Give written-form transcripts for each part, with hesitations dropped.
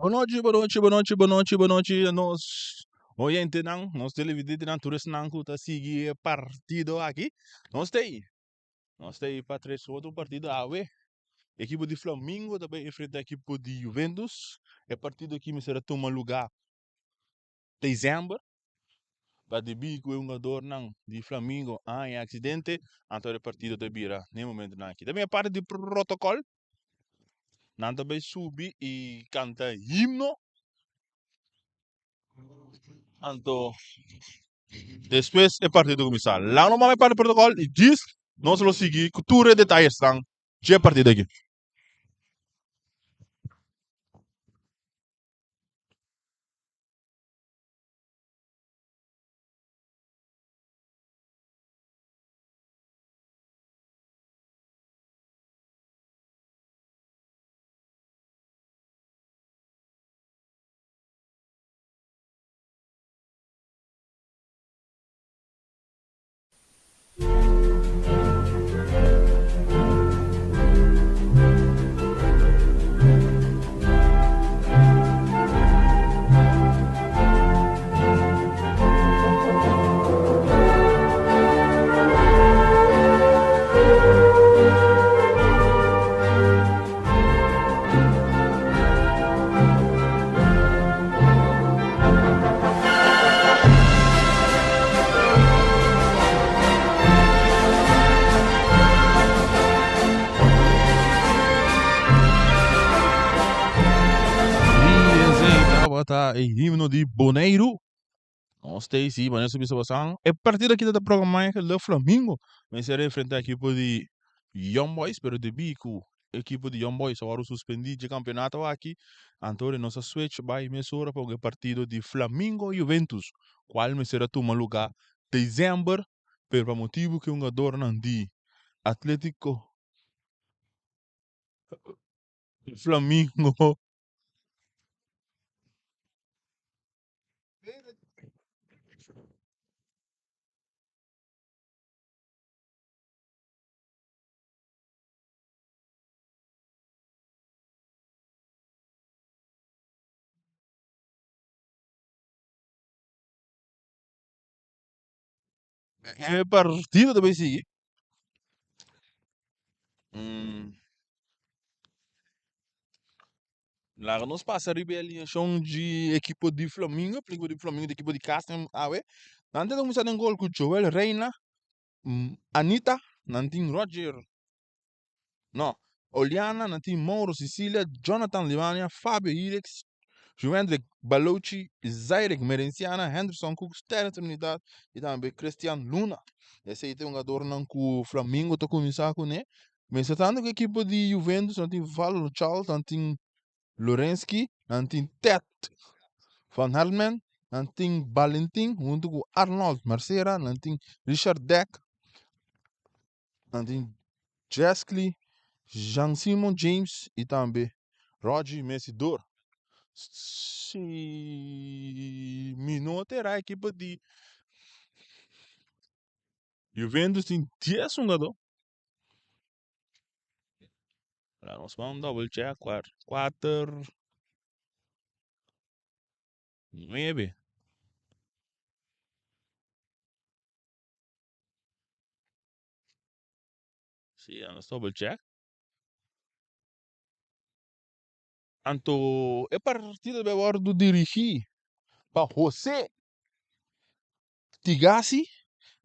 Bonochi, bonochi, bonochi, bonochi, bonochi a nos oyentenan, nos televidentenan, tur esnan ku ta sigui e partido aki. Nos ta ei, nos ta ei pa tres otro partido awe. Ekipo di Flamingo ta bai enfrenta ekipo di Juventus. E partido aki mester a tuma lugá december. Pa debí ku e hungadornan di Flamingo a haña aksidente, anto e partido ta bira na e momentonan aki. Ta bin e parti di protokòl. Nan ta bai subi i kanta himno. Anto despues e partido kuminsá. Laga nos mama e parti di protokòl i djis nos lo sigui ku tur e detayesnan dje partido aki. Y esey tabata e himno di Boneiru. Nos ta si, manera su bisa basan. E partido aki ta programá Le Flamingo. Mester enfrentá ekipo di Young Boys, pero debí ku ekipo di Young Boys a wòrdu suspendí dje kampeonato aki, anto nos a switch bai mesora pa e partido di Flamingo Juventus, kual mester a tuma lugá desèmber, pero pa motibu ku e hungadornan di Atletico Flamingo. E partido ta bay sigui. Laga nos pasa riba e alineacion di ekipo di Flamingo, ekipo di Flamingo di ekipo di cas awe. Nan ta cuminsa den gol cu Joel Reina, Anita, nan tin Roger, no, Oliana, nan tin Mauro Sicilia, Jonathan Limania, Fabio Hirix, Juendrick Balochi, Zairek Merenciana, Henderson Cooks, Terence Trinidad y tambe Christian Luna. Esey ta e hungadornan cu Flamingo ta cuminsa cune. Mester tanto cu ekipo di Juventus nan tin Valon Charles, nan tin Lorenski, nan tin Ted van Hartman, nan tin Valentin hunto cu Arnold Mercera, nan tin Richard Deck, nan tin Jescly, Jean Simon James y tambe Roger Messidor. Si mi no ta era ekipo di Juventus tin dies hungadó. Laat nos ban double check kuater, nuebe. Si, nos double check. Anto e partido debe wòrdu dirigí pa José Tigasi,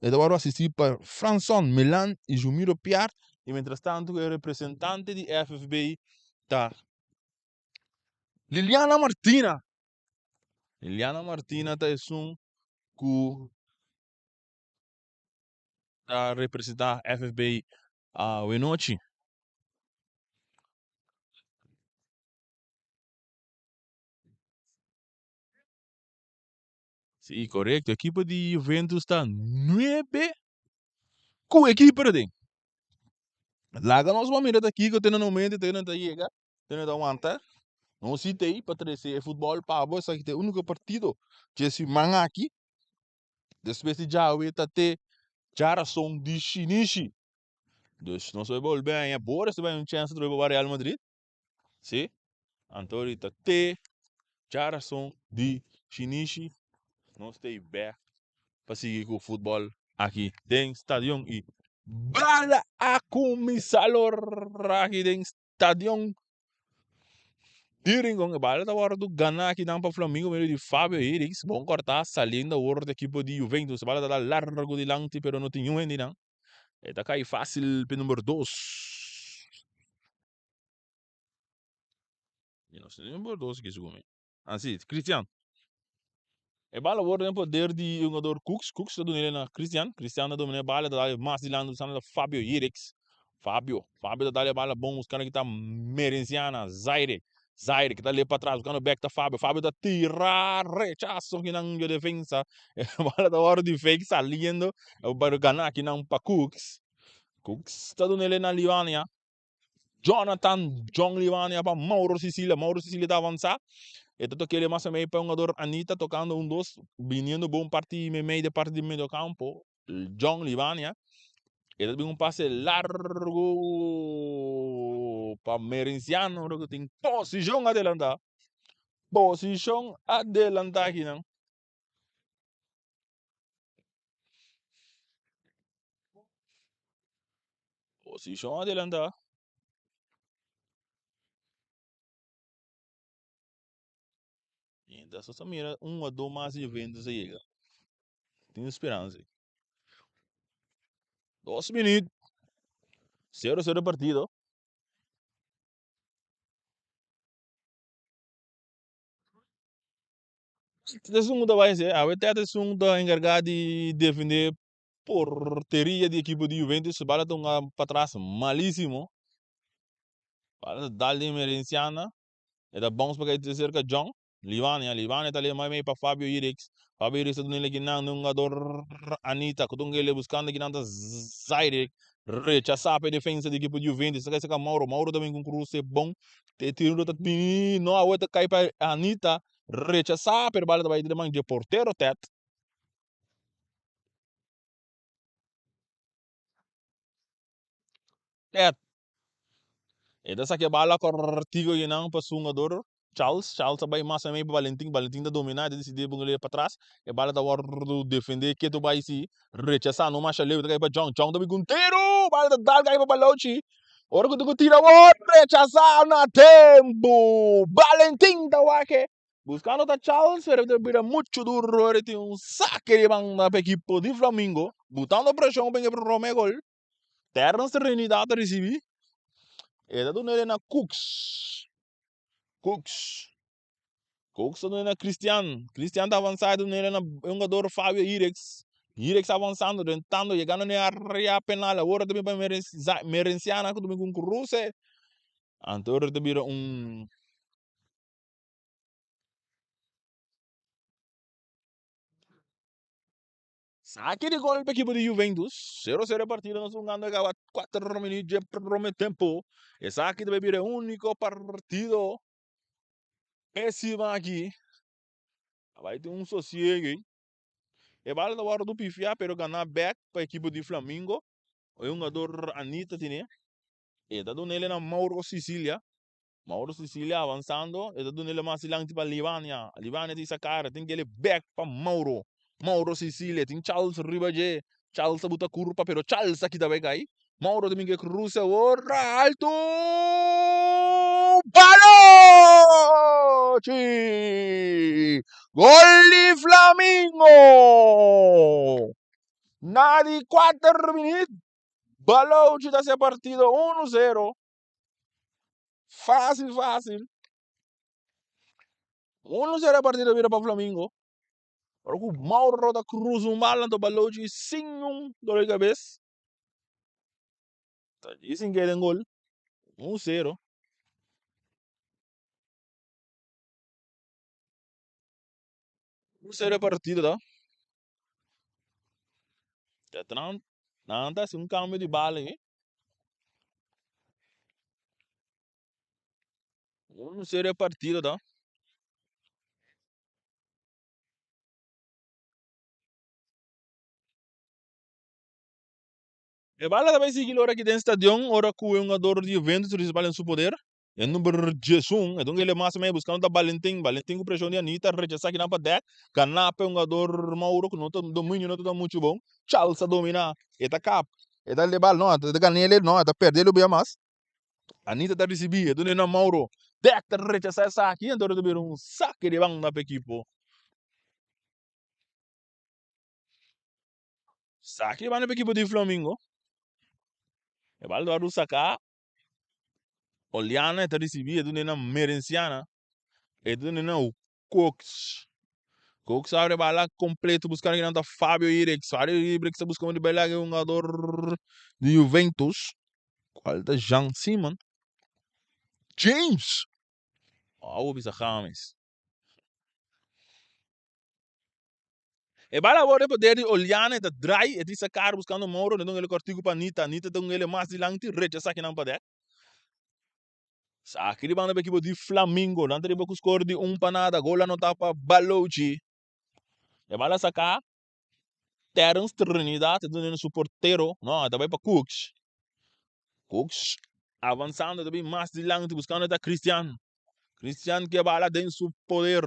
e ta wòrdu asistí pa Franson Milan i Jumiro Piar i mientrastantu e representante di FFB ta Liliana Martina. Liliana Martina ta esun ku ta representá FFB awenochi. Sí, korekto. Ekipo di Juventus ta nuebe ku ekipo aden. Laga nos ban mira ta kiko te na momento te nan ta yega, te nan ta wanta. Nos si ta ei pa trese e futbòl pa bo. Esaki ta e úniko partido dje siman aki. Despues di djawe ta te djarason di shinishi. Dus nos bai bolbe haña Boris ta bai un chèns atrobe pa Real Madrid. Sí. Anto ta te. Djarason di Shinishi nos ta bek pa sigui ku futbòl aki den stadion i bala a kuminsá lora aki den stadion di Rincon. E bala ta wòrdu ganá aki nan pa Flamingo medio di Fabio Eriks. Bon kòrtá saliendo awor di ekipo di Juventus. E bala ta dal largu dilanti pero no tin niun hende nan. E ta kai fásil pa e number dos. Mi no sa number dos ki su mi. Ah si, Cristian. E bala worde den poder di hungador Cooks. Cooks ta dun'e na Cristian. Cristian ta domina e bala, ta dal mas dilanti buscando ta Fabio Yerix. Fabio, Fabio ta dal e bala bon buscando ki ta Merenciana, Zaire. Zaire ki ta lep patras buscando bek ta Fabio. Fabio ta tira rechazo kinan dje defensa. E bala ta worde di fake saliendo. E bala gana kinan pa Cooks. Cooks ta dun'e na Livania. Jonathan Jong Livania pa Mauro Sicilia. Mauro Sicilia ta avansa. E ta toca ele mas mei pa hungador Anita tocando un dos biniendo bon parti mei de parti di medio campo. Jong Livania. E ta bin un pase largo pa Merenciano cu tin posicion adelanta. Posicion adelanta akinan. Posishon adelantá. Mientras nos ta mira un jugador mas di Juventus a yega. Tin speransa. Dos minuut. 0-0 partido. Esun ta bai ser, awe Tete esun ta enkargá di defendé porteria di ekipo di Juventus. Bala ta hunga patras malísimo. Bala ta dal den Merenciana. E ta bounce pa kai serka Jong. Livania, Livania ta lema mei pa Fabio Irix. Fabio Irix ta dun'el kinan den hungador Anita. Ku ta hunga el buskando kinan ta Zaire. Rechasá pa e defensa di ekipo di Juventus. Ta kai serka Mauro. Mauro ta bin ku un kruse bon. E tiro ta bini, no awe ta kai pa Anita. Rechasá, pero bala ta bai den man dje portero Ted. Ted. E ta saca e bala cortico akinan pa su hungador Charles. Charles ta bai mas amei pa Valentin. Valentin ta domina, e ta decidi pon el patras. E bala ta wordo defende ketu bai si. Rechasá, no masha leu, ta kai pa John. John ta bin ku un tiro! Bala ta dal kai pa Balochi. Ora ku ta ku tira awor, rechasá na tempu. Valentin ta wak e. Buskando ta Charles, pero ta bira muchu duro. Ora tin un sake di banda pa ekipo di Flamingo. Butando preshon pa e prome gol. Terence Trinidad ta risibí. E ta duna el na Cooks. Cooks. Cooks ta duna na Cristian. Cristian ta avansa e ta duna na e hungador Fabio Irex. Irex avansando, drentando, yegando na e area penal. Awor ta bin pa Merenciana ku ta bin ku un kruse. Anto ta bira un. Saki di gol pa ekipo di Juventus. 0-0 e partido nos hungando e caba 4 minuut dje prome tempo. Esaki ta bay bira e unico partido pésimo aki. A bay tin un sosiego. E bala ta wordo pifia pero gana bek pa ekipo di Flamingo. E hungador Anita tine. E ta dunele na Mauro Sicilia. Mauro Sicilia avansando, e ta duna el mas dilanti pa Livania. Livania tin Sakara, tin kele bek pa Mauro. Mauro Sicilia, tin Charles riba dje. Charles ta buta kurpa, pero Charles a kita bai kai. Mauro ta bin ke kruse awor, alto! Balochi! Gol di Flamingo! Na di kuater minüt, Balochi ta hasi e partido 1-0. Fácil, fácil. 1-0 partido bira pa Flamingo. Ora ku Mauro ta cruza un bala anto Balochi sin un dolor di cabeza. Ta djis sin keda en gol. 1-0. 1-0 partido ta. Nan, nan ta hasi un cambio di bala ahí. 1-0 e partido ta. E bala ta bai sigui ora aki den stadion ora ku e hungador di Juventus risibi bala den su poder. E number 11, e don ele mas mei buscando ta Valentin, Valentin cu presion di Anita, rechasa kinan pa dek, gana pa e hungador Mauro cu no ta dominio no ta ta mucho bon, Charles a domina, e ta kap, e ta lebal, no, e ta ganele, no, e ta perdele un bia mas. Anita ta ricibi, e duna na Mauro, dek ta rechasa esaki, anto ta bira un sake di banda pa ekipo. Sake di banda pa ekipo di Flamingo. E bal ta wòrdu saká. Oliana e ta risibí, e duna na Merenciana, e duna na Cooks. Cooks abre bala completo buscando kinan ta Fabio Irex. Fabio Irex ta buscando di baila e hungador di Juventus. Cual ta Jean Simon. James! Awo bisa James. E bala awor den poder di Oliana, e ta drai, e trisa kar buskando Mauro, den un ele kortiku pa Anita, Anita ta un ele mas dilanti, rechasá kinan pa dek. Saki di banda pa ekipo di Flamingo, nan ta riba ku skor di un pa nada, gol anotá pa Balochi. E bala saká, Terence Trinidad ta duna su portero, no, e ta bai pa Cooks. Cooks avansando ta bin mas dilanti buskando ta Christian. Cristian ke bala den su poder.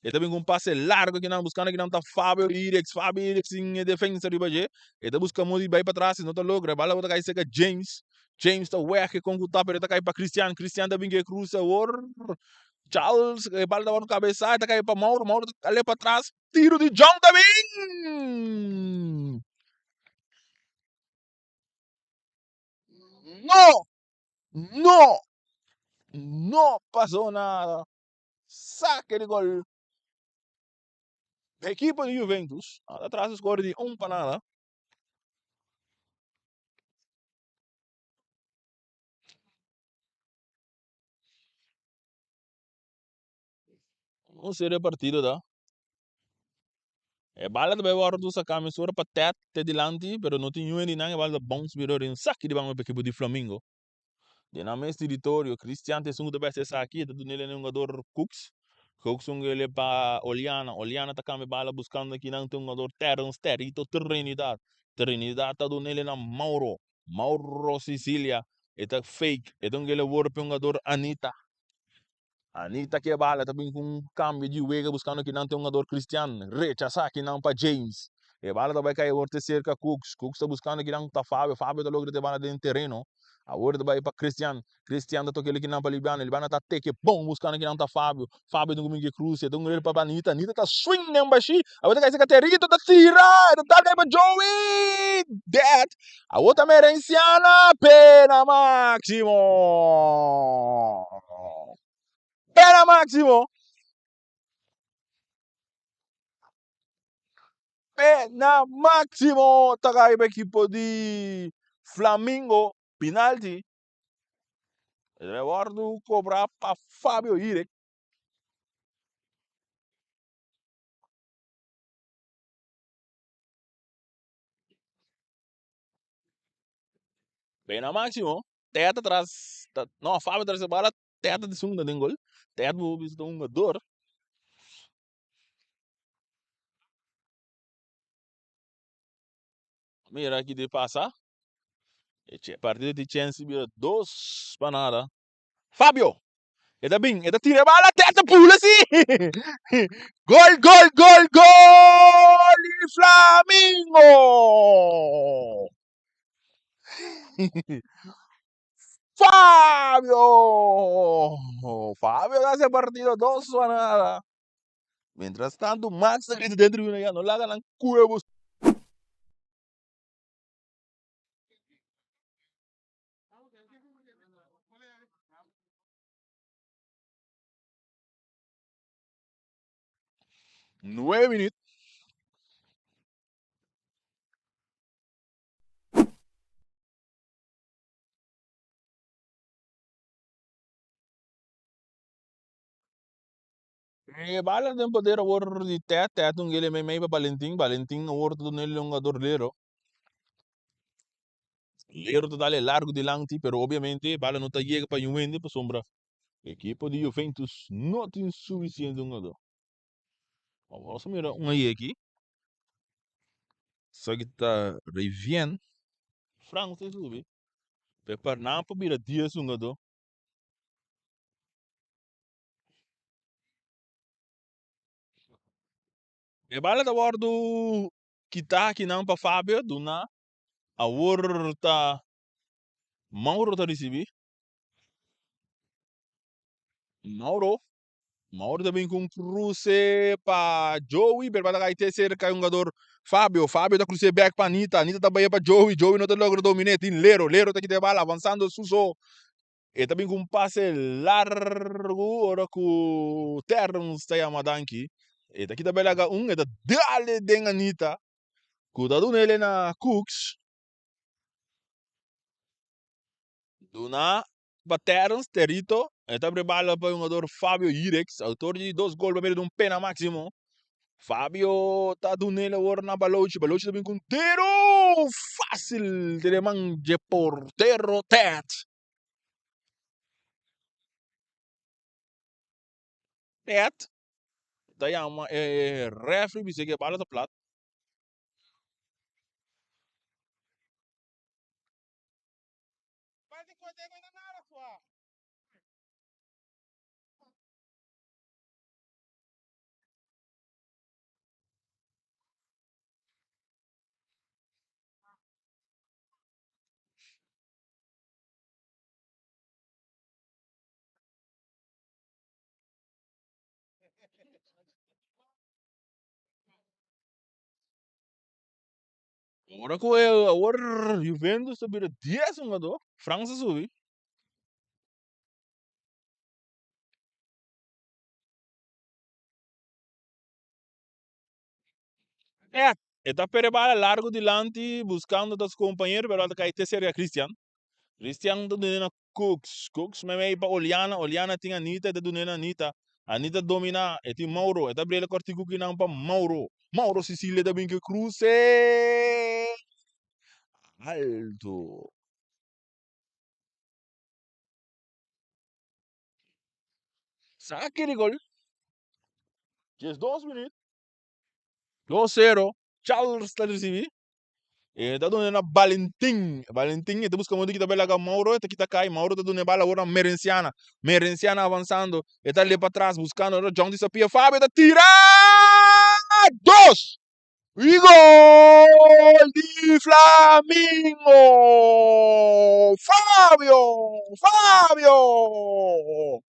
E ta bin ku un pase largo kinan buskando kinan ta Fabio Irex. Fabio Irex sin e defensa riba dje. E ta buska modo di bai patras, e no ta logra. E bala ta kai serka James. James ta wèk e kon ku ta pero e ta kai pa Cristian. Cristian ta bin ke krusa awor. Charles e bala ta wòrdu kabesá e ta kai pa Mauro. Mauro ta kale patras. Tiro di John ta bin! No! No! No pasó nada. Saque di gol. Equipo di Juventus a tras di score di un pa nada. Un serie partido ta. E bala ta bai wòrdu saká mesora pa Ted te dilanti, pero no tin niun di nan. E bala ta bounce bira ori un saki di banko pa ekipo di Flamingo. Den nan mes teritorio, Cristian ta esun ku ta bai hasi esaki, e ta dun'el e hungador Cooks. Cooks un el pa Oliana. Oliana ta kambia bala buskando akinan ta hungador Terrence Terito Trinidad. Trinidad ta dun'el na Mauro. Mauro Sicilia. E ta fake. E ta un el awor pa e hungador Anita. Anita ke bala ta bin ku un kambio di wega buskando kinan ta e hungador Cristian. Rechasá kinan pa James. E bala ta bai kai awor te serka Cooks. Cooks ta buskando kinan ta Fabio. Fabio ta logra te bala den tereno. Awor ta bai pa Cristian. Cristian ta toka el kinan pa Libiano. Libiano ta teke bon buskando kinan ta Fabio. Fabio ta kuminsa cruce. E ta un pa Anita. Anita ta swing den bashi. Awor ta kai serka Terito ta tira. E ta dal kai pa Joey. Dead. Awor ta Merenciana. Pena maximo. Pena maximo. Pena maximo ta kai pa ekipo di Flamingo. Penalti. E ta wordo cobra pa Fabio Irek. Pena maximo. Teta tras, ta, no, Fabio tras e bala, Teta di sunda den gol. Teta bo bisa ta hungador. Mira aki di pasa. E partido di Chelsea bira dos pa nada. Fabio! E ta bin, e ta tira e bala, Teta pula si! Gol, gol, gol, gol di Flamingo! Fabio! Fabio ta haci e partido dos pa nada. Mientras tanto, Max ta grita den tribuna ya, no laga nan cue bo. Nueve minuut. E bala den poder awor di Ted, Ted un gele meimei pa Balentin, Balentin awor ta duna el hungador Lero. Lero ta dale largo dilanti, pero obviamente e bala no ta yega pa niun hende pasobra ekipo di Juventus no tin suficiente hungador. Nos a mira un ayeki, esaki ta Revien, Frans ta subi, pe par nan por bira dies hungador. E bala ta wòrdu kitá akinan pa Fabio duna. Awor ta Mauro ta risibí. Mauro. Mauro ta bin ku un kruse pa Joey, pero bala kai te serka e hungador Fabio. Fabio ta krus'é bèk pa Anita. Anita ta bai pa Joey. Joey no ta logra domin'é. Tin Lero. Lero ta kita e bala avansando su so. E ta bin ku un pase largu ora ku Terrence ta yama danki. E ta kita bela laga un, e ta dale den Anita ku ta duna el na Cooks. Duna pa Terrence, Territo, e ta brebala pa e hungador Fabio Irex, autor di dos gol pa medio di un pena maximo. Fabio ta dun'el awor na Balochi, Balochi ta bin ku un tiro facil den e man dje portero Ted. Ted ta yama e refri bisa ku e bala ta plat. Ora ku e awor Juventus ta bira dies hungadó, Frans a subi. E ta pere bala largo dilanti buscando ta su compañero pero ta cay te cerca Christian. Christian ta dune na Cooks. Cooks meimei pa Oliana. Oliana tin Anita e ta dune na Anita. Anita domina e tin Mauro. E ta brela cortico kinan pa Mauro. Mauro Cecilia ta bin ke cruce alto. Saki di gol. 12 minuut. 2-0. Charles ta ricibi. E ta duna na Valentin. Valentin e ta busca modo kita bela Mauro. E ta kita kai. Mauro ta duna bala awor na Merenciana. Merenciana avanzando. E ta le pa atras buscando. John di Sapia. Fabio ta tira! Dos! Y gol di Flamingo! Fabio! Fabio!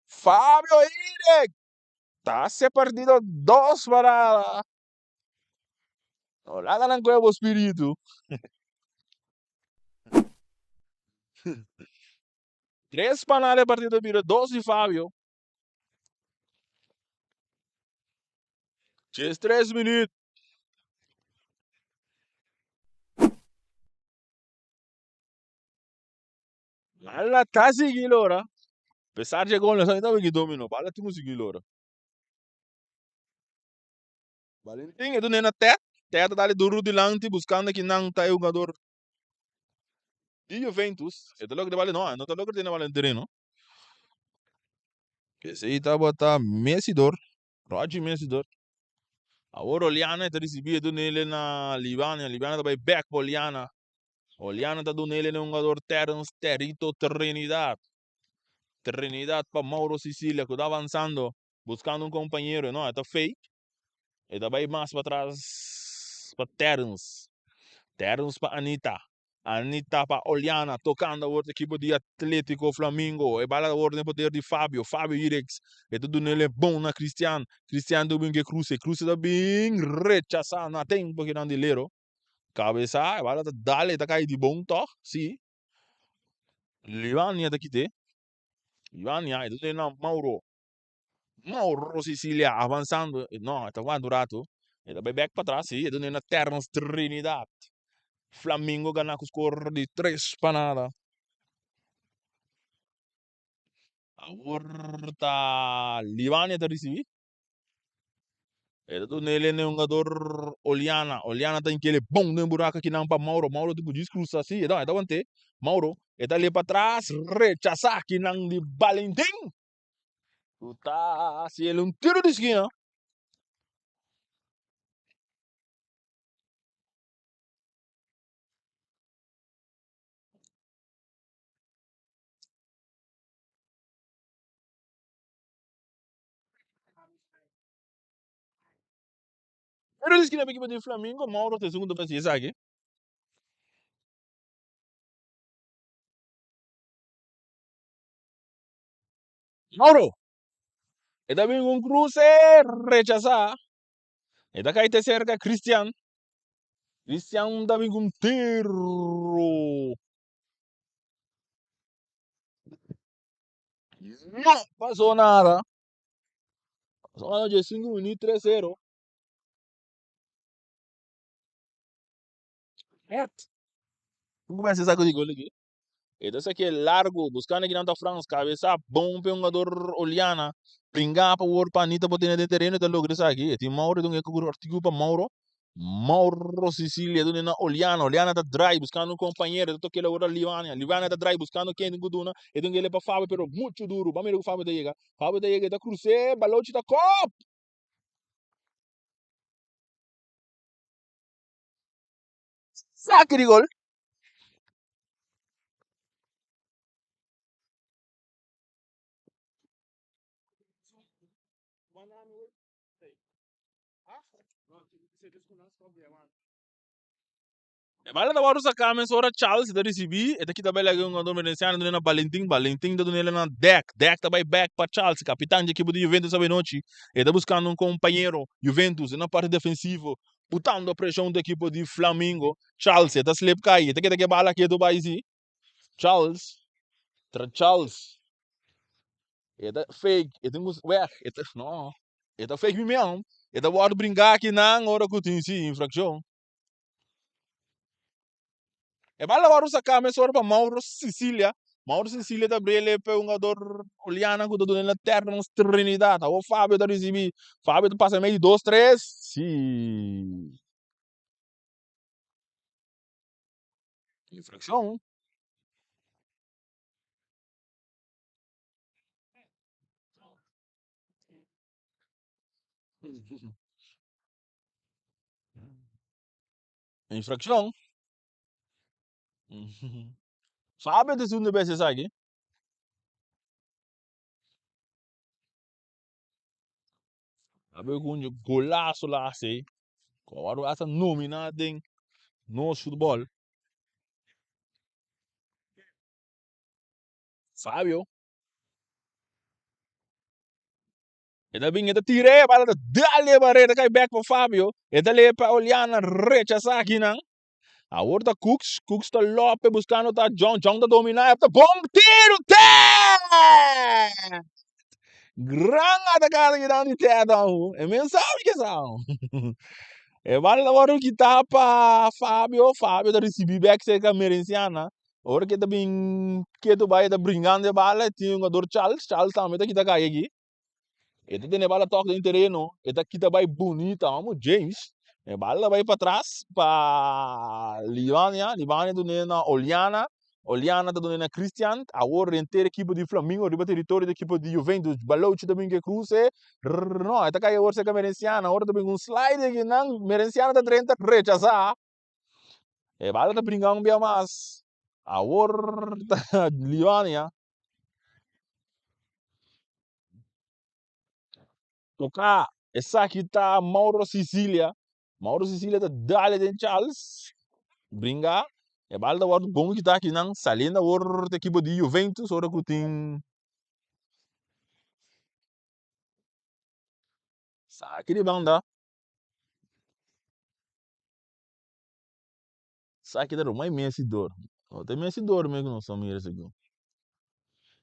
Fabio Irek! Ta hace partido dos parada. No laga nan coge bo spiritu. Tres panada e partido bira dos di Fabio. 13 minuut. Bala ta sigui lora. Pesar dje gol, no ta domino. Bala tin ku sigui lora. Valentin e dune na Ted. Ted ta dale duru dilanti buscando kinan ta e hugador di Juventus. E ta logra di bala, no, e no ta logra tene bala den tereno. Esey tabata Messidor, Roger Messidor. Awor Oliana e ta ricibi e dunele na Libania. Libania ta bay back pa Oliana. Oliana ta dunele na e hugador Terence Territo Trinidad. Trinidad pa Mauro Sicilia cu ta avanzando. Buscando un compañero, no, e ta fake. E ta bay mas patras pa Terence. Terence pa Anita. Anita pa Oliana, tocando awor equipo di Atletico Flamingo. E bala awor den poder di Fabio. Fabio Irex. E ta dunele bon na Cristian. Cristian ta bin ke cruce. Cruce ta bin rechasa na tempo kinan di Lero. Cabeza, e bala ta dale, ta cay di bon toch? Si. Livania ta kite. Livania, e ta dune na Mauro. Mauro Sicilia avanzando, no, e ta wanta un ratu, e ta bai bek patras, si, e ta na Terence Trinidad. Flamingo gana ku skor di tres pa nada. Awor ta Libania ta risibi. E ta duna el e hungador Oliana. Oliana ta inkele bon den buraco akinan pa Mauro. Mauro tin cu djis cruza si. E ta wante. Mauro e ta le patras. Rechasa akinan di Valentin. Cu ta haci el un tiro di skina. Pero di skina pa ekipo di Flamingo, Mauro ta e segundo pa hasi esaki. Mauro! E ta bin un kruse rechasá. E ta kai te serka Christian. Christian ta bin ku un tiro. No pasó nada. Pasó nada dje sinku minüt 3-0. Net. Ku kumesa sa ku di gol aki. E ta saké largu, buskando kinan ta Frans, kabesa bon p'e hungador Oliana. Bringa pa wor pa Anita por tene den tereno, e ta logra esaki. E tin Mauro, e ta un eko artiku pa Mauro. Mauro Sicilia duna na Oliana, Oliana ta drai buskando un kompañero, e ta toke awor na Livania, Livania ta drai buskando ken tin ku duna, e tin kele pa Fabio pero muchu duru, ban mira ku Fabio ta yega, Fabio ta yega e ta krus'é, balochi ta kòp! Saki di gol! E bala ta wòrdu saká mesora Charles ta risibí, e ta kita bai laga e hungador Veneciano dun'é na Valentin, Valentin ta dun'é na Deck, Deck ta bai bèk pa Charles, kapitan dje ekipo di Juventus abenochi, e ta buskando un kompañero, Juventus na parti defensivo, butando preshon di ekipo di Flamingo, Charles e ta slip kai, e ta keda ku e bala ketu bai si, Charles, tra Charles, e ta fake, e tin ku wèg, e ta, no, e ta fake mi meon, e ta wòrdu brinká akinan ora ku tin si infrakshon. E bala wòrdu saká mesora pa Mauro Sicilia, Mauro Sicilia ta brele pa e hungador Oliana ku ta duna na Ternos Trinidad, awor Fabio ta risibí, Fabio ta pasa medio dos tres, si. Infraccion. Infraccion. Fabio ta esun de bes esaki. Fabio ku un golazo la hasi. Ku awor hasta nomina den nos futbol. Fabio. E ta bin, e ta tira e bala ta dal e barrera kai bek pa Fabio. E ta lei pa Oliana rechasa akinan. Awor ta Cooks, Cooks ta lope buscando ta John, John ta domina, e ta bon tiro, Ted! Gran atacada kinan di Ted ahu. E men sabi ke sa. E bala ta wòrdu kitá pa Fabio, Fabio ta risibí bèk serka Merenciana. Ora ke ta bin ketu bai e ta bringando e bala, tin un jugador Charles, Charles tambe ta kita kai aki. E ta tene bala tòk den tereno, e ta kita bai bunita, amo James. E bala ta bai patras pa Libania, Libania dun'é na Oliana, Oliana ta dun'é na Christian. Awor henter ekipo di Flamingo riba teritorio di ekipo di Juventus. Balochi ta bin ku e kruse, no, e ta kai awor serka Merenciana, ora ta bin un slide aki nan, Merenciana ta drenta rechasá. E bala ta bringa un bia mas. Awor ta Libania. Toca esaki ta Mauro Sicilia. Mauro Sicilia ta dale den Charles. Bringa. E bal ta wòrdu bon kita akinan. Saliendo awor ta ekipo di Juventus ora ku tin saki di banda. Esaki ta rumai Messi dor. No ta Messi dor mes ku nos ta mira segun.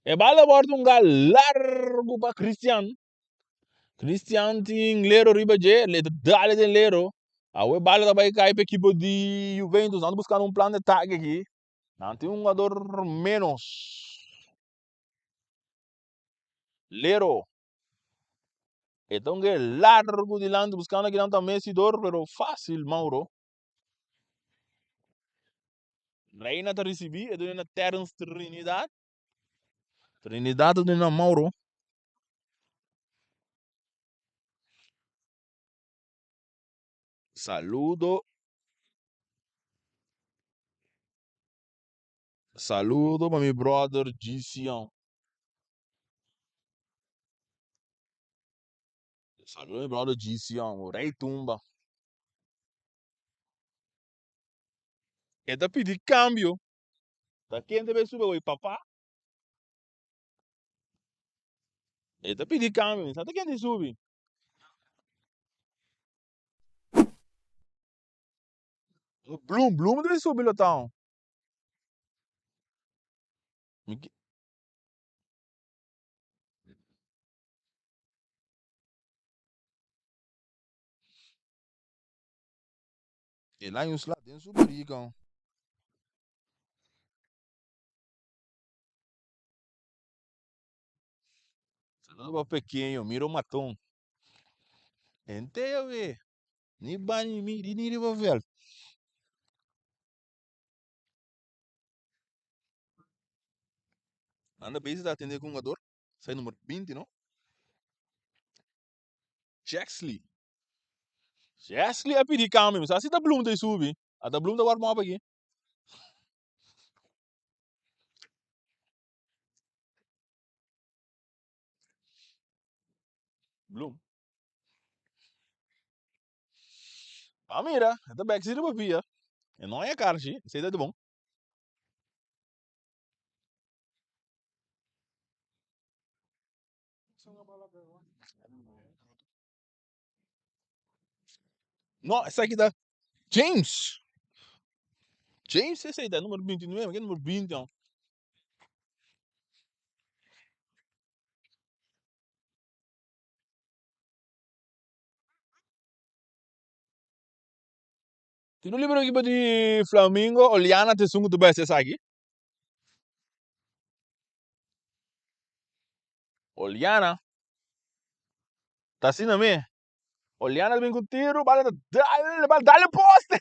E bala wòrdu un gal largu pa Christian. Christian tin Lero riba dje, le ta dale den Lero. Awe bala ta bai kai pa ekipo di Juventus. Nan ta buskando un plan de atake aki. Nan tin un hugador menos. Lero. E ta un gel largu dilanti buskando akinan ta Messi dor, pero fácil Mauro. Reina ta ricibi, e duna na Terence Trinidad. Trinidad ta duna na Mauro. Saludo. Saludo pa mi brother GCon. Saludo mi brother GCon, Rey Tumba. E ta pidi cambio. Ta ken ta bay subi awor? Papa? E ta pidi cambio. Mi sa ta ken ta subi. Bloem, Bloem ta bay subi lo ta. Mi El a un sla den su bariga. Saludo pa pequeño, miro matón. Enteo we. Ni ba ni mi, ni riba veld. Anda bezig ta atende ku un jugador. Sai numero 20, no? Jaxley. Jaxley a pidi cambio. Mi sa si ta Bloem ta subi. Ata Bloem ta warm up aki. Bloem. Pa mira, ta bek si riba pia. E no hay karchi, esei ta di bon. No, esaki ta James. James esei ta numero 29, ke numero 20 no. Tiro libre equipo di Flamingo, Oliana te sungu tu best esaki. Oliana. Ta asina me. Oliana bin ku tiro, bala ta dal, bala dal poste.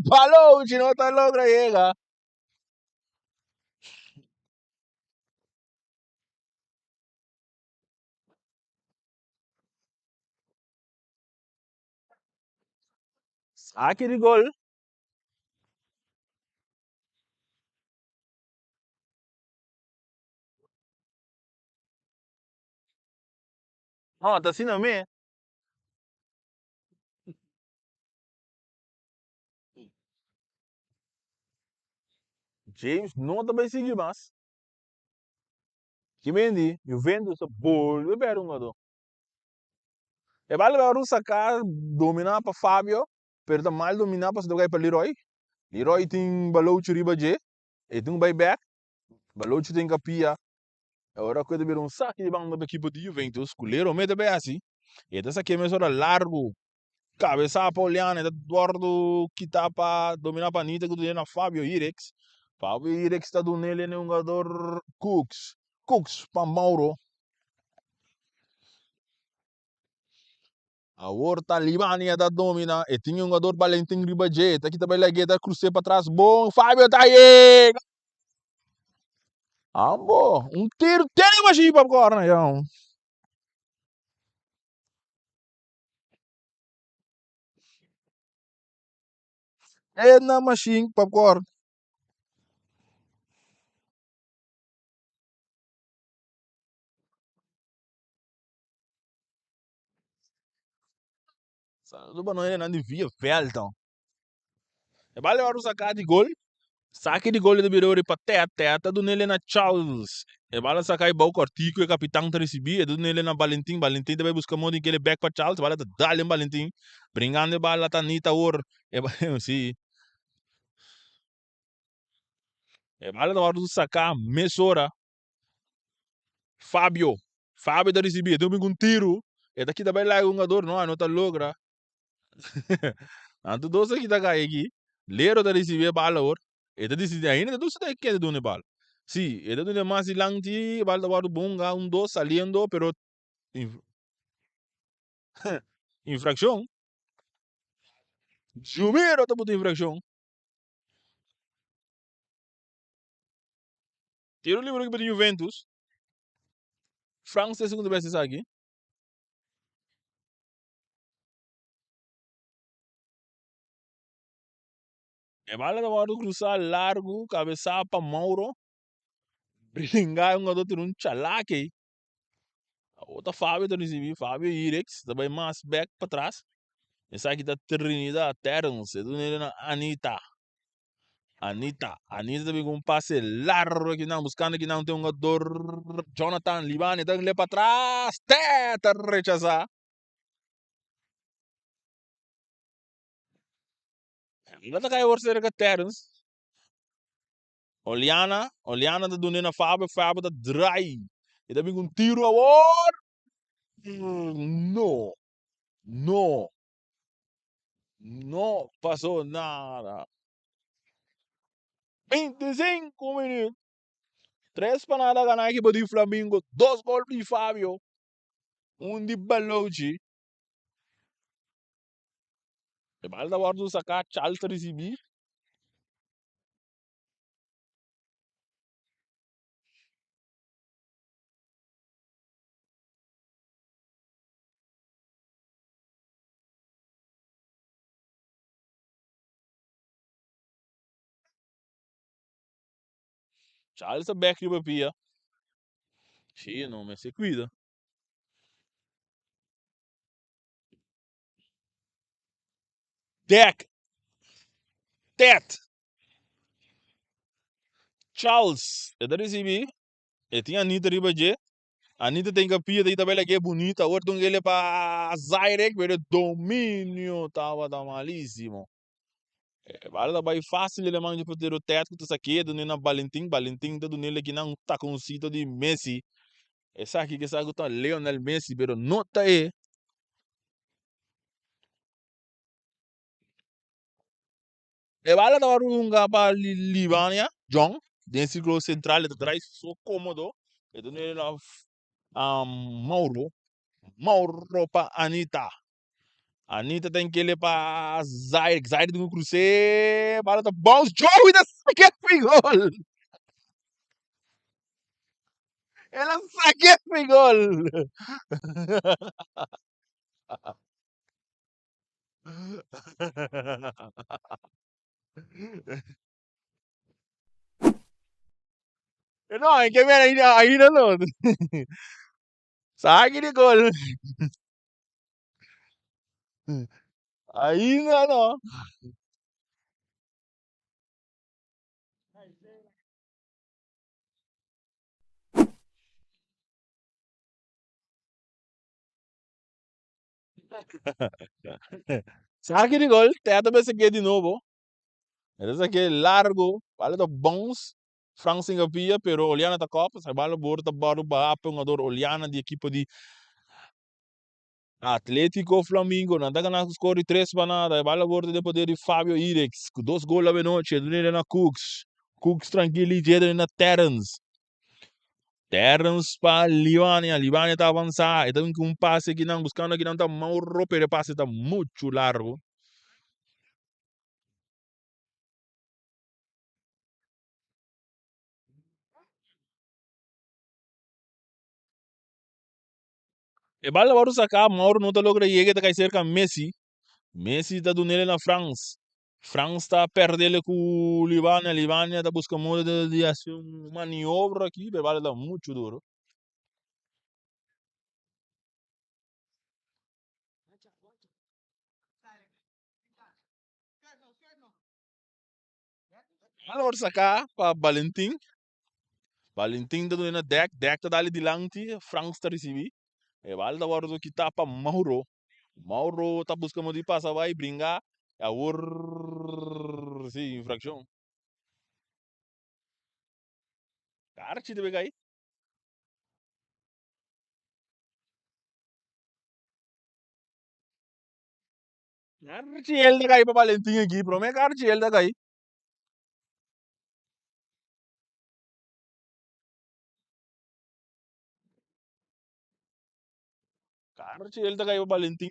Palouchi no ta logra yega. Saki di gol. No, ta asina me. James no ta bay sigui mas. Ki mendi Juventus ta bolbe perde un jugador. E bala bay wòrdu saká dominá pa Fabio, pero ta mal dominá pasobra ta kai pa Leroy. Leroy tin balochi riba dje, e tin ku bai bèk, balochi tin kapia. Ora ku e ta bira un saki di banda pa ekipo di Juventus, ku Leroy mete bai hasi, e ta sak'é mesora largu, kabesá pa Oliana, e ta wòrdu kitá pa dominá pa Anita ku ta duna na Fabio Irex. Fabio Irex ta dun'el e hungador Cooks, Cooks pa Mauro. Awor Talibania ta domina. E tin e hungador Valentin riba dje. Ta kita bai lag'é, ta krus'é patras bon. Fabio ta yega! Ambo, un tiro tene mashin pa kòrna ya. Ena mashin pa kòrna. Saludo pa nos hendenan di Via Velton. E bal ora saca di gol. Saki di gol e ta bira ora pa Ted. Ted ta dun'el na Charles. E bal a saca e bou cortico e capitan ta ricibi. E ta dun'el na Valentin. Valentin ta bay busca modo di kele bek pa Charles. E bal ta dal den Valentin. Bringando e bal ta Anita awor. E si. E bal ta wordo saca mesora. Fabio. Fabio ta ricibi, e tin un tiru, e ta kita bay laga hungador, no, no ta logra. Anto dos a kita cay aki. Lero ta ricibi e bal awor. E ta dicidi ainda ta dusi ta kende duna e bal. Si, e ta duna mas dilanti, e bal ta wordo bunga, un dos saliendo, pero infraccion. Jumero ta buta infraccion. Tiro libre equipo di Juventus. Frans ta segundo bes esaki. E bala ta wòrdu krusá largu, kabesá pa Mauro. Bringa e hungadó tira un chalak ei. Awor ta Fabio ta risibí, Fabio Irex ta bai mas bèk patras. Esaki ta Trinidad Terrence, e dun'e na Anita. Anita, Anita ta bin ku un pase largo akinan, buskando akinan tin un jugador Jonathan Libani ta le patras, Ted ta rechasá. Lo ta kai awor serka Terence. Oliana, Oliana ta dun'é na Fabio, Fabio ta draai. E ta bin ku un tiru awor. No, no, no pasó nada. 25 minuut. Tres pa nada gana ekipo di Flamingo. Dos gol di Fabio. Un di Balochi. E bal ta wòrdu saká, Charles ta risibí. Charles ta bèk riba pia. Sí, no mester kuida. Dek, Ted, Charles, e ta ricibi, e tin Anita riba dje, Anita tin capia ta tabela ke bunita, awor tun kele pa Zairek, pero dominio tabata malisimo. E bala ta bai facil e man dje portero Ted ku ta sake dun'e na Valentin, Valentin ta dun'e kinan un taconcito di Messi, esaki ke sa ku ta Lionel Messi pero no ta e. E bala tabata hunga pa Libania, Jong, den sirkulo sentral e ta drai so komodo, e ta dun'e na Mauro, Mauro pa Anita. Anita ta enkele pa Zaire, Zaire tin ku krus'é, bala ta bounce, Joey ta sak'é fi gol! El a sak'é fi gol! No, en ke mera ainda no. Saki di gol. Ainda no. Saki di gol, Teta mester ke di nobo. E ta sake largo, bala ta bounce. Frank Singapia, pero Oliana ta kop. Sa bala bor ta bòrdu baha pa un jugador Oliana di ekipo di Atletico Flamingo. Nan ta gana ku skor di tres pa nada. E bala bor ta den poder di Fabio Irex ku dos gol avenochi. E dun'e na Cooks. Cooks trankil i dje na Terrence. Terrence pa Libania. Libania ta avansa. E ta bin ku un pase akinan buskando akinan ta Mauro, pero e pase ta muchu largu. E bal ta wòrdu saká, Mauro no ta logra yega, e ta kai serka Messi. Messi ta dun'el na Frans. Frans ta pèrdel ku Libania. Libania ta buska moda di hasi un maniobra aki, pero e bal ta muchu duru. Bal wòrdu saká pa Valentin. Valentin ta duna na Dek, Dek ta dal dilanti, Frans ta risibí. E bal ta wòrdu kitá pa Mauro. Mauro ta buska modo di pasa bai bringa. Awor si infrakshon. Karchi debe kai. Karchi el ta kai pa Valentin aki. Promé karchi el ta kai. Karchi el ta kai pa Valentin.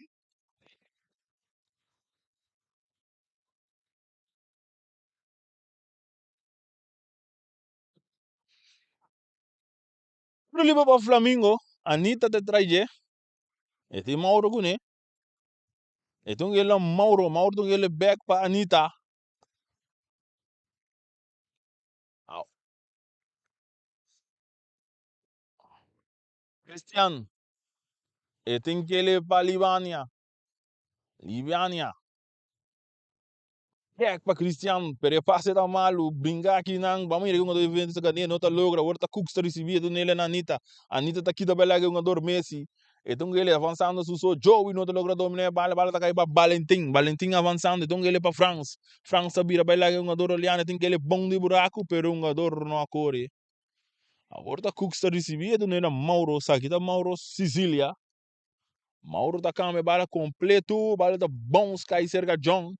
Tiro liber pa Flamingo. Anita ta trai dje. E tin Mauro kuné. E tin un la Mauro. Mauro tin un bek pa Anita. Au. Cristian. E tin kele pa Libania. Libania. Bek pa Cristian, pero e pase ta malu. Bringa aki nan, ban mira ki hungador Juventus ta gane, no ta logra. Awor ta Cooks ta ricibi, e dunele na Anita. Anita ta kita bela ki hungador Messi. E ta un gele avansando su so. Joey no ta logra domina e bala, bala ta kai pa Valentin. Valentin avansando, e ta un gele pa Frans. Frans ta bira bela ki hungador Oliano, e tin gele bon di buraku, pero hungador no a kore. Awor ta Cooks ta ricibi, e dunele na Mauro. Esaki ta Mauro Sicilia. Mauro ta cambia bala completo, bala ta bounce cai cerca John.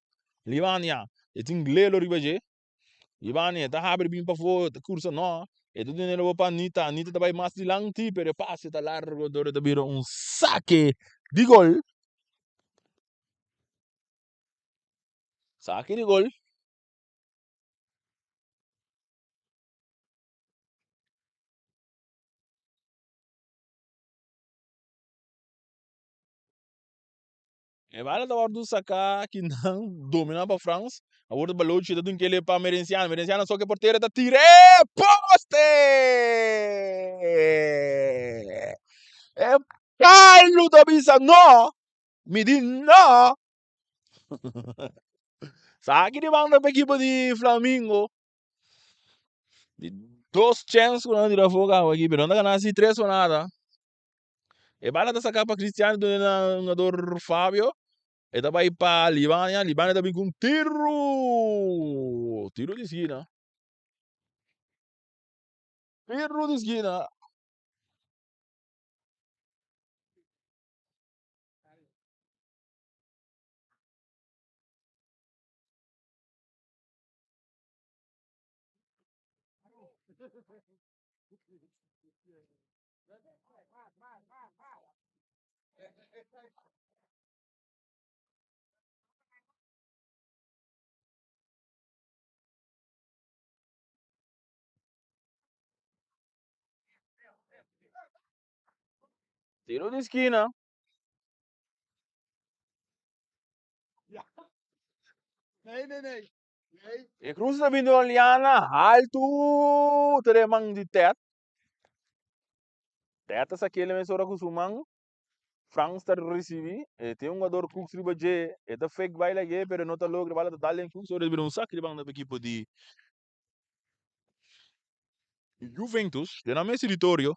Libania, e tin Lelo riba dje. Libania ta habri bin pafó, ta cursa no. E ta duna lobo pa Anita, Anita ta bai mas dilanti, pero e pase ta largo, dor e ta bira un sake di gol. Sake di gol. E bala ta wòrdu saká kinan dominá pa Frans. Awor ta Balochi ta dun kele pa Merenciano. Merenciano soke portero ta tira e poste! E palu ta bisa no! Mi di no! Saki di banda pa ekipo di Flamingo. Di dos chèns ku nan a tira afó kaba aki, pero nan ta gana si tres pa nada. E bala ta saká pa Cristiano duna na hungador Fabio. E ta bai pa Libania. Libania ta bin ku un tiru. Tiru di skina. Tiru di skina. Tiro di skina. E cruz ta bini Oliana haltu ta den man di Ted. Ted ta sak'el mesora ku su man. Frans ta risibi. E tin un hugador Cooks riba dje. E ta fake bai lag'é pero e no ta logra. Bala ta dal den Cooks ora e bira un sak riba nan ekipo di Juventus den nan mes teritorio.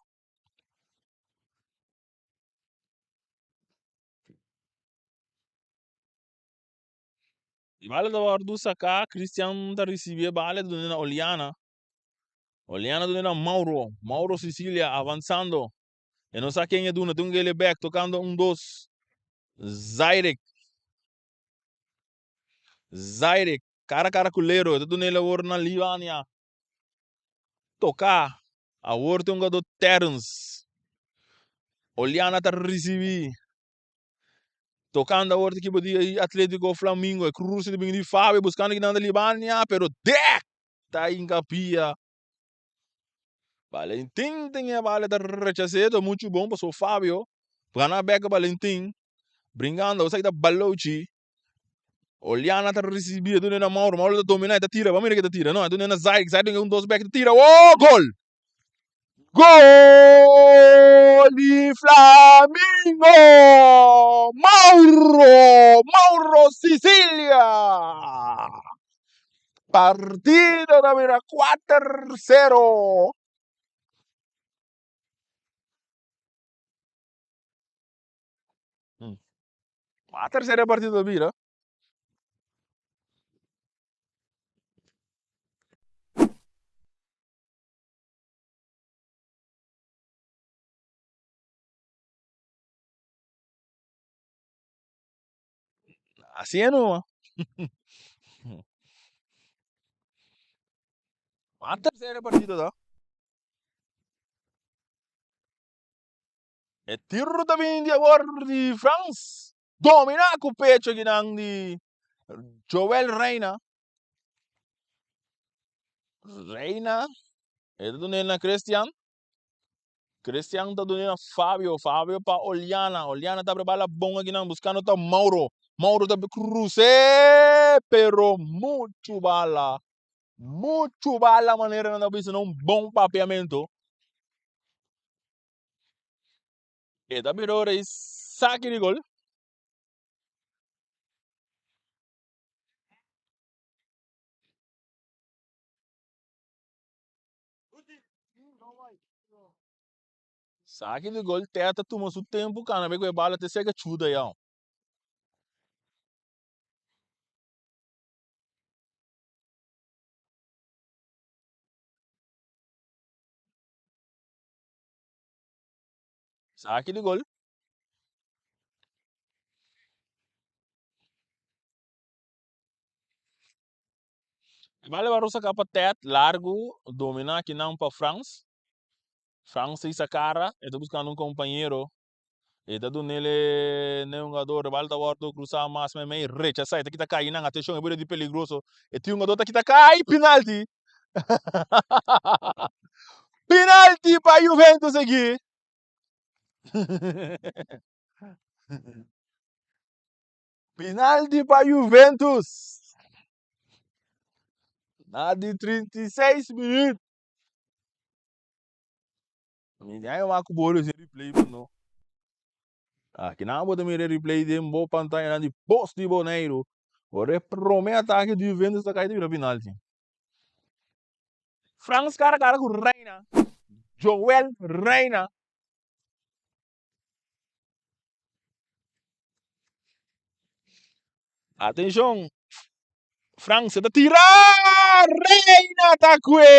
E bala ta wòrdu saká, Christian ta risibí e bala, e ta duna na Oliana. Oliana duna na Mauro. Mauro Sicilia avansando. E no sa ken e duna, tin un gele bèk tokando un dos. Zairek. Zairek, kara kara ku Lero, e ta duna el awor na Libania. Toká. Awor tin un gadó Terrence. Oliana ta risibí. Tocando awor ta ekipo di Atletico Flamingo. E cruce ta bini di Fabio buscando kinan ta Libania, pero Dek ta hinca pia. Valentin tin e bala ta rechasé, ta mucho bon paso Fabio gana bek Valentin brincando esaki ta Balochi. Oliana ta ricibi e duna na Mauro, Mauro ta domina e ta tira, bo mira ke ta tira no, e duna na Zaire, Zaire tin un dos bek ta tira, oh gol! Gol di Flamingo! Mauro! Mauro Sicilia! Partido ta bira 4-0. 4-0 partido ta bira. Así es no. A tercera partido ta. E tiro ta bini di awor di Frans. Domina ku pecho kinan di Joel Reina. Reina. E ta dun'é na Christian. Christian ta dun'é na Fabio. Fabio pa Oliana. Oliana ta abri bala bon akinan buskando ta Mauro. Mauro ta krus'é pero muchu bala. Muchu bala manera nan ta bisa na un bon papiamentu. E ta bira ora i saki di gol. Saki di gol Ted ta tuma su tempu kana bai ku e bala te sega chuda ya. Saki di gol. E bala wòrdu saká pa Ted largu dominá kinan pa Frans. Frans ta hisa kara e ta buskando un kompañero. E ta dun'el n'e hungador. E bala ta wòrdu krusá mas meimei rechasá. E ta kita kai nan. Atenshon e bira di peligroso. E tin hungador ta kita kai. Pinalti! Pinalti pa Juventus aki. Penalti pa Juventus. Na di 36 minuut. Mi ya wak ku bolo si replay pa no. Aki nan bo ta mira replay den bo pantalla nan di Bos di Boneiru. Ora e prome atake di Juventus ta kai ta bira penalti. Frans kara kara ku Reina. Joel Reina. Atenshon! Franse ta tira! Reina ta kue!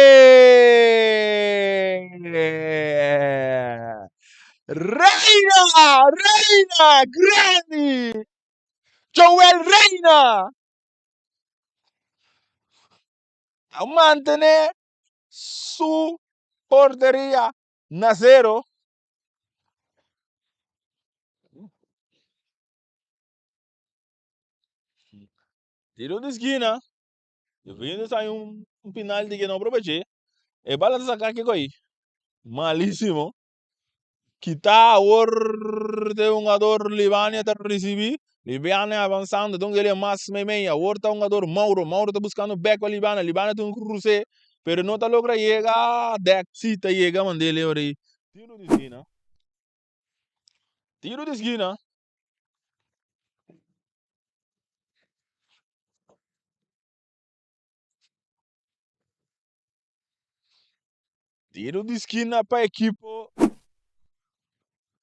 Reina! Reina! Grandi! Joel Reina! Ta mantene su porteria na zero. Tiro di skina. Juventus hay un penalti que no aproveché. E bala ta saca kiko ahí. Malísimo. Kita awor de hungador Libania ta recibi. Libania avanzando. Don ele mas meimei. Awor ta hungador Mauro. Mauro ta buscando back pa Libania. Libania ta un cruce. Pero no ta logra yega. Dek si ta yega mandele ora ahí. Tiro di skina. Tiro di skina. Tiro di skina pa ekipo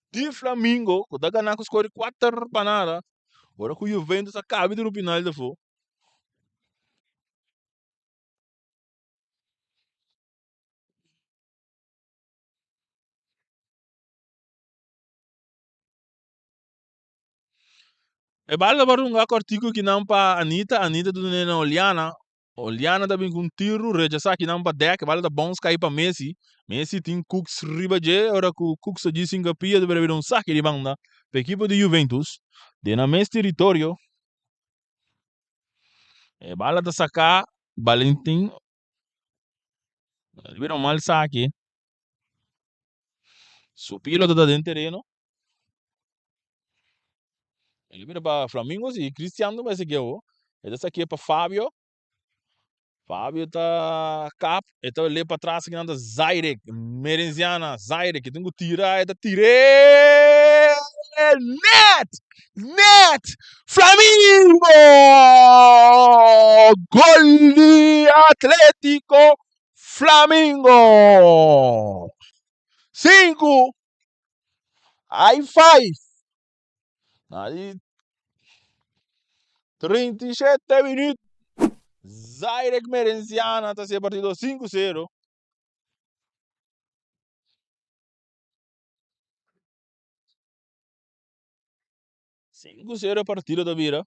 di Flamingo ku ta gana ku skor di kuater pa nada. Ora ku Juventus a kabi den un final dafó. E bala ta runga kòrtiku kinan pa Anita, Anita ta dun'é na Oliana, Oliana ta bin ku un tiru rechasá kinan pa dèk, e bala ta bòns kai pa Messi, Messi tin Cooks riba dje, ora ku Cooks ta djis hinka pia ta bira bira un saki di banda pa ekipo di Juventus den nan mes teritorio. E bala ta saká Valentin, ta bira un mal saki, su pilo ta ta den tereno. El a bira pa Flamingo si Cristian ta bai sakia awo. E ta sakia pa Fabio. Fabio ta kap, e ta le pa tras kinan ta Zairek, Merenziana, Zairek, e tin ku tira, e ta tir'é! Net! Net! Flamingo! Gol di Atletico Flamingo! Sinku! High five! Na di 37 minuut, Zairek Merenciana ta hasi e partido 5-0. 5-0 e partido ta bira.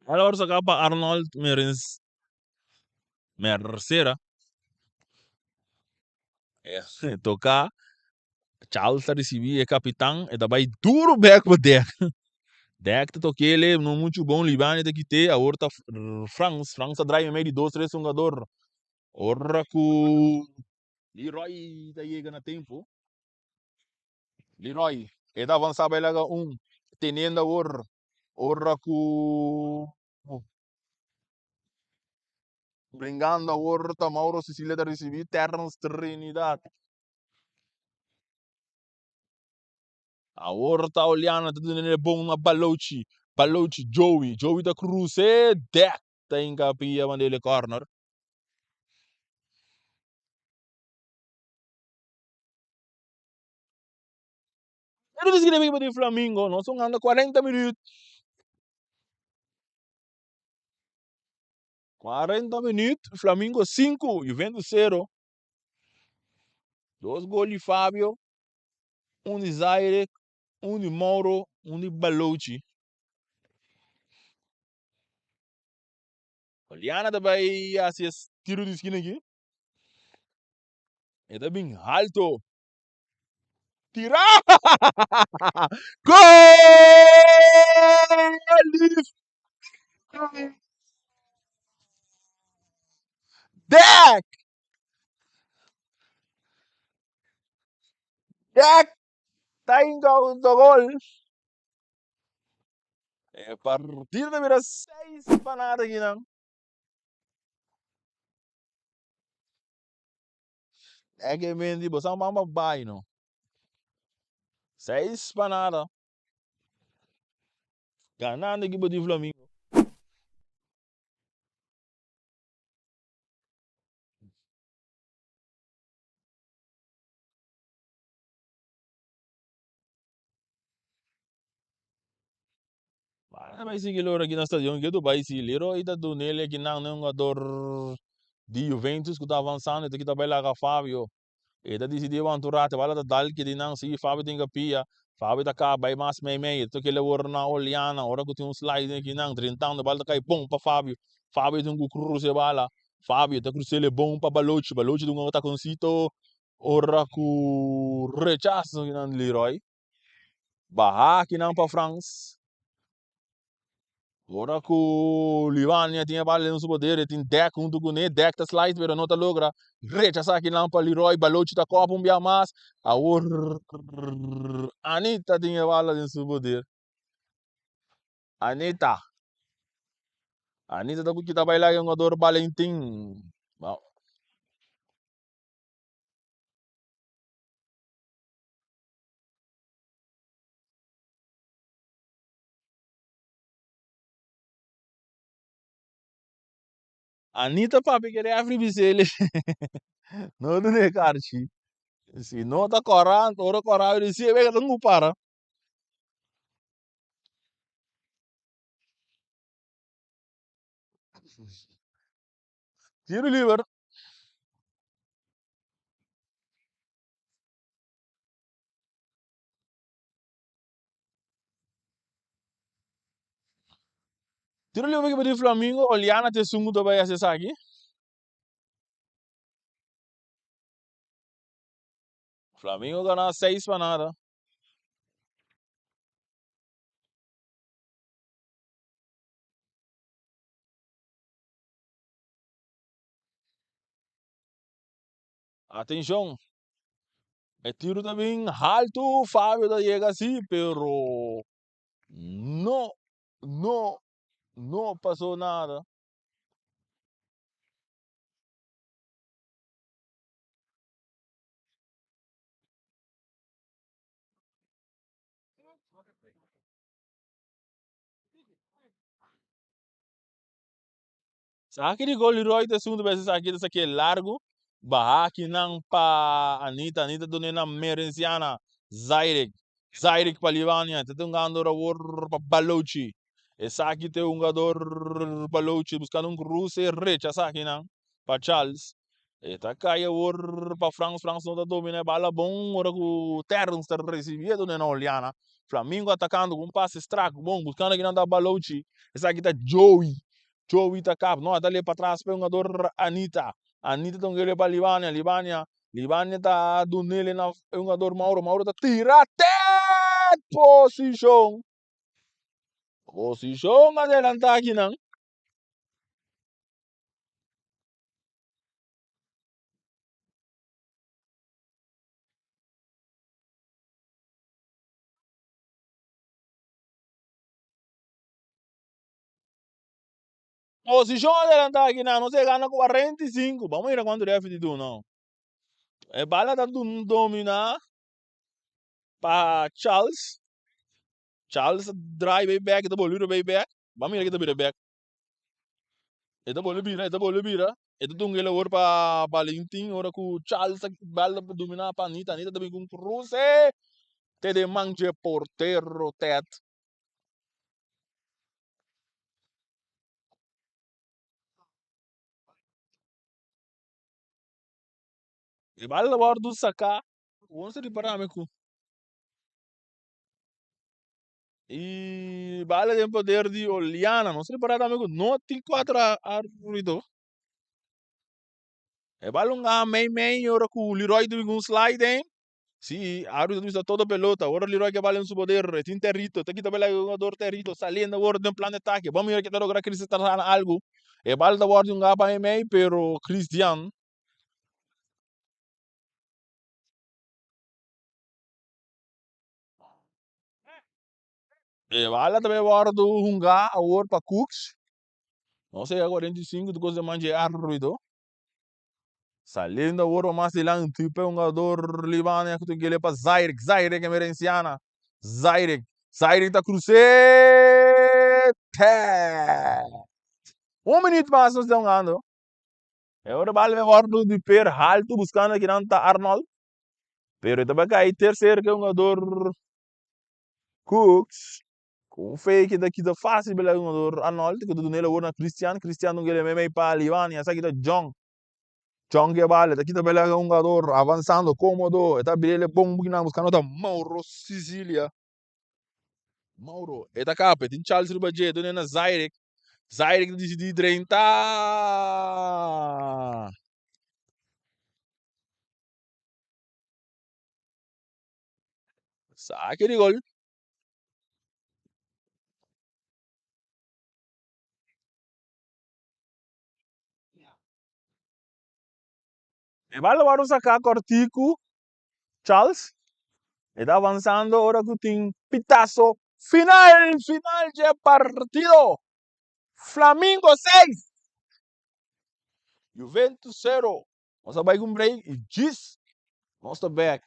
Ela wòrdu saká pa Arnold Merens Mercera. E toká, Charles ta risibí e kapitan, e ta bai duru bèk pa Dek. Dek ta tok'el, no muchu bon, Libani ta kit'é, awor ta Frans, Frans ta drai meimei di dos tres hungador. Ora ku Leroy ta yega na tempu. Leroy, e ta avansa bai laga un teniendo awor ora ku bringando awor ta Mauro Cecilia ta risibi Terrence Trinidad. Awor ta Oliana ta duna e bon na Balochi. Balochi, Joey. Joey ta cruce. Dek ta hinca pia mandele corner. Pero dice que equipo di Flamingo, nos son anda 40 minuut. 40 minuut, Flamingo 5, Juventus 0. Dos gol di Fabio, un di Zaire, un di Mauro, un di Balochi. Oliana ta bai hasi e tiro di skina aki. E ta bin alto. Tira! Gol! Di Dek! Dek ta hinka un gol. E partido ta bira 6-0 akinan. E ke menti bo san bamba bai no. 6-0. Ganando ekipo di Flamingo. Bana bai sigui lora aki na stadion ke tu bai si Leroy ta dunele aki nan un jugador di Juventus ku ta avansando e ta kita bai laga Fabio e ta disidi wanta un rato e bala ta dal ki di nan si Fabio tin ke pia Fabio ta kaba bai mas mei mei e ta toke awor na Oliana ora ku tin un slide aki nan drentando e bala ta kai bon pa Fabio Fabio tin ku krusa e bala Fabio ta krusel e bon pa Balochi Balochi ta un takoncito ora ku rechaso ki nan Leroy. Baha akinan pa Frans. Ora ku Livania tin e bala den su poder, e tin Dek huntu kuné. Dek ta slide pero no ta logra rechasá akinan pa Leroy. Balochi ta kòp un bia mas. Awor Anita tin e bala den su poder. Anita. Anita ta kita baila ku e hungador Valentin. Anita papia ke refri bis'el no duna e karchi. Si no ta kòrá, ora kòrá yo di si e wega ta ku para. Tiro liber. Tiro liber ekipo di Flamingo, Oliana ta esun ku ta bai hasi esaki. Flamingo gana 6-0. Atenshon, e tiro ta bin haltu, Fabio ta yega si, pero no, no, no pasó nada. Saki di gol Leroy ta esun ta bes esaki ta saki largo baha akinan pa Anita, Anita dune na Merenciana, Zairik, Zairik pa Livania ta tungando awor pa Balochi, esaki ta e hungador Balochi buscando un cruce rechasa akinan pa Charles, e ta cay awor pa Frans, Frans no ta domina e bala bon ora cu Terrence ta recibi e dune na Oliana, Flamingo atacando cu un pase strak bon buscando akinan ta Balochi, esaki ta Joey. Joey ta kap, no, ta lei patras pa e hungador Anita. Anita ta hunga pa Libania, Libania, Libania ta dunele na e hungador Mauro, Mauro ta tira tet posishon. Posishon adelantá akinan. Posishon adelantá aki nan, nos a gana 45. Bamos mira kuantu refi di duna. E bala ta dominá. Pa Charles. Charles a draai bay bek, e ta bolbe bay bek. Ban mira ke ta bira bek. E ta bolbe bira, e ta bolbe bira. E ta dunga el awor pa Valentin ora ku Charles a bal ta domina pa Anita. Anita ta bin ku un kruse te den man dje portero Ted. E bal a wòrdu saká. Bo no ripará mi ku e bala den poder di Oliana. Nos ripará tambe ku no tin kuater arbitro. E bala un a mei mei ora ku Leroy ta bin ku un sliding. Si, arbitro ta bisa todo pelota. Ora Leroy ke bala den su poder, e tin Territo. Ta kita bala e hugador Territo saliendo awor den plan di atake. Bon mira ke ta logra Cristian ta gana algu. E bala ta wòrdu un a pa mei mei pero Cristian. E bala ta bay wordo hunga awor pa Cooks. Nos a yega 45 tu cos de manje arbitro. Saliendo awor pa mas dilanti pa e hungador Libania cu ta kere pa Zairek. Zairek Emerenciana. Zairek. Zairek ta crus'é. Un minuut mas nos ta hungando. E ora bal bay wordo di per halto buscando kinan ta Arnold. Pero e ta bai kai tercer ke hungador Cooks. Ku un fake ta kita fácil bela hungador Arnold ku ta duna el awor na Christian. Christian ta kere meimei pa Livani. Esaki ta Jong. Jong ke bal e ta kita bela hungador avansando komodo. E ta bira el bon bukinan buskando ta Mauro Sicilia. Mauro e ta kapa e tin Charles riba dje e duna na Zairek. Zairek ta disidí drenta. Sake di gol. E bal wòrdu saká kòrtiku Charles. E ta avansando ora ku tin pitaso final, final dje partido. Flamingo seis, Juventus sero. Nos a bai ku un break i djis nos ta bek.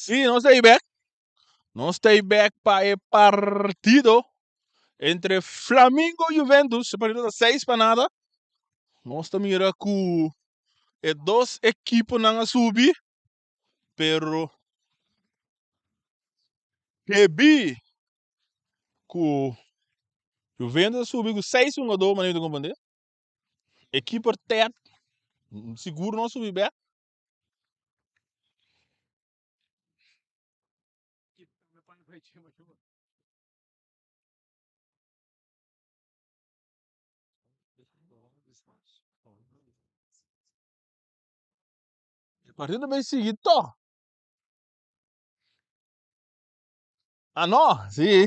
Sí, nos ta bek. Nos ta bek pa e partido entre Flamingo y Juventus. E partido ta 6 pa 0. Nos ta mira ku e dos ekiponan a subi, pero debí ku Juventus a subi ku seis hungadó, manera di komprondé. Ekipo Ted sigur no a subi bek. E partido bai sigui tòg. Ah no, sí,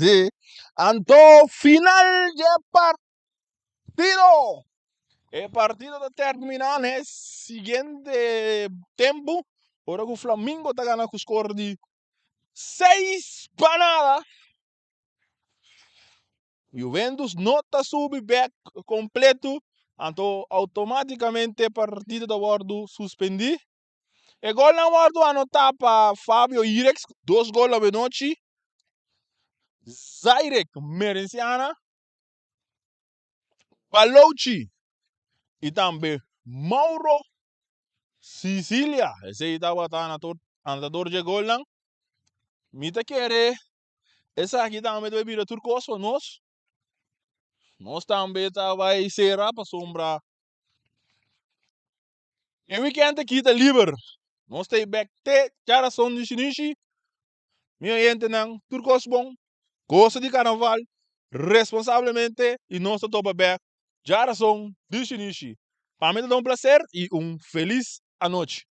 sí. Anto final dje partido. E partido ta terminá n'e siguiente tempu, ora ku Flamingo ta gana ku skor di 6 pa 0. Juventus no ta subi bek kompleto, anto outomátikamente e partido ta wòrdu suspendí. E golnan wòrdu anotá pa Fabio Irex, dos gol anochi. Zairek Merenciana, Balouchi i tambe Mauro Sicilia. Esei tabata anotador di golnan. Mi ta kere esaki tambe ta bira tur kos pa nos. Nos tambe ta bai sera pasobra e weekend aki ta liber. Nos ta bek te djarason di shinishi. Mi oyentenan, tur kos bon. Gosa di karnaval responsablemente i nos ta topa bek djarason di shinishi. Pa mi ta un plaser i un felis anochi.